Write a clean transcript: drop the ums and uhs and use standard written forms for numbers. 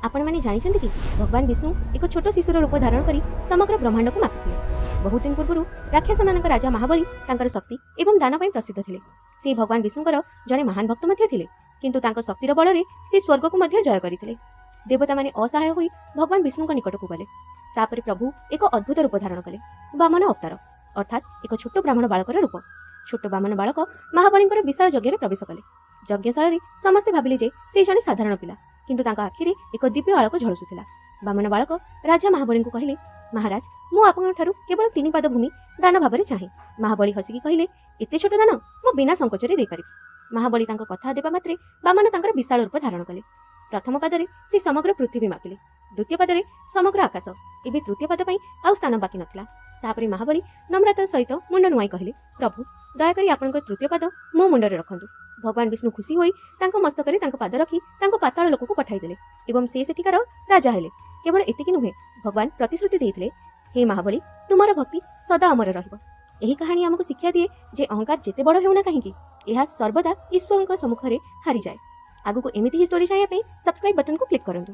ଆପଣମାନେ ଜାଣିଛନ୍ତି କି, ଭଗବାନ ବିଷ୍ଣୁ ଏକ ଛୋଟ ଶିଶୁର ରୂପ ଧାରଣ କରି ସମଗ୍ର ବ୍ରହ୍ମାଣ୍ଡକୁ ମାପିଥିଲେ? ବହୁତ ଦିନ ପୂର୍ବରୁ ରାକ୍ଷସମାନଙ୍କ ରାଜା ମହାବଳୀ ତାଙ୍କର ଶକ୍ତି ଏବଂ ଦାନ ପାଇଁ ପ୍ରସିଦ୍ଧ ଥିଲେ। ସେ ଭଗବାନ ବିଷ୍ଣୁଙ୍କର ଜଣେ ମହାନ ଭକ୍ତ ମଧ୍ୟ ଥିଲେ, କିନ୍ତୁ ତାଙ୍କ ଶକ୍ତିର ବଳରେ ସେ ସ୍ୱର୍ଗକୁ ମଧ୍ୟ ଜୟ କରିଥିଲେ। ଦେବତାମାନେ ଅସହାୟ ହୋଇ ଭଗବାନ ବିଷ୍ଣୁଙ୍କ ନିକଟକୁ ଗଲେ। ତାପରେ ପ୍ରଭୁ ଏକ ଅଦ୍ଭୁତ ରୂପ ଧାରଣ କଲେ, ବାମନ ଅବତାର, ଅର୍ଥାତ୍ ଏକ ଛୋଟ ବ୍ରାହ୍ମଣ ବାଳକର ରୂପ। ଛୋଟ ବାମନ ବାଳକ ମହାବଳୀଙ୍କର ବିଶାଳ ଯଜ୍ଞରେ ପ୍ରବେଶ କଲେ। ଯଜ୍ଞଶାଳାରେ ସମସ୍ତେ ଭାବିଲେ ଯେ ସେ ଜଣେ ସାଧାରଣ ପିଲା, କିନ୍ତୁ ତାଙ୍କ ଆଖିରେ ଏକ ଦିବ୍ୟ ଆଲୋକ ଝଲସୁଥିଲା। ବାମନ ବାଳକ ରାଜା ମହାବଳୀଙ୍କୁ କହିଲେ, "ମହାରାଜ, ମୁଁ ଆପଣଙ୍କଠାରୁ କେବଳ 3 ପାଦ ଭୂମି ଦାନ ଭାବରେ ଚାହେଁ।" ମହାବଳୀ ହସିକି କହିଲେ, "ଏତେ ଛୋଟ ଦାନ ମୁଁ ବିନା ସଂକୋଚରେ ଦେଇପାରିବି।" ମହାବଳୀ ତାଙ୍କ କଥା ଦେବା ମାତ୍ରେ ବାମନ ତାଙ୍କର ବିଶାଳ ରୂପ ଧାରଣ କଲେ। ପ୍ରଥମ ପାଦରେ ସେ ସମଗ୍ର ପୃଥିବୀ ମାପିଲେ, ଦ୍ୱିତୀୟ ପାଦରେ ସମଗ୍ର ଆକାଶ। ଏବେ ତୃତୀୟ ପାଦ ପାଇଁ ଆଉ ସ୍ଥାନ ବାକି ନଥିଲା। ତାପରେ ମହାବଳୀ ନମ୍ରତା ସହିତ ମୁଣ୍ଡ ନୁଆଇଁ କହିଲେ, "ପ୍ରଭୁ, ଦୟାକରି ଆପଣଙ୍କ ତୃତୀୟ ପାଦ ମୋ ମୁଣ୍ଡରେ ରଖନ୍ତୁ।" ଭଗବାନ ବିଷ୍ଣୁ ଖୁସି ହୋଇ ତାଙ୍କ ମସ୍ତକରେ ତାଙ୍କ ପାଦ ରଖି ତାଙ୍କୁ ପାତାଳ ଲୋକକୁ ପଠାଇଦେଲେ ଏବଂ ସେ ସେଠିକାର ରାଜା ହେଲେ। କେବଳ ଏତିକି ନୁହେଁ, ଭଗବାନ ପ୍ରତିଶ୍ରୁତି ଦେଇଥିଲେ, "ହେ ମହାବଳୀ, ତୁମର ଭକ୍ତି ସଦା ଅମର ରହିବ।" ଏହି କାହାଣୀ ଆମକୁ ଶିକ୍ଷା ଦିଏ ଯେ ଅହଙ୍କାର ଯେତେ ବଡ଼ ହେଉନା କାହିଁକି, ଏହା ସର୍ବଦା ଈଶ୍ୱରଙ୍କ ସମ୍ମୁଖରେ ହାରିଯାଏ। ଆଗକୁ ଏମିତି ହିଁ ଷ୍ଟୋରି ଜାଣିବା ପାଇଁ ସବସ୍କ୍ରାଇବ୍ ବଟନକୁ କ୍ଲିକ୍ କରନ୍ତୁ।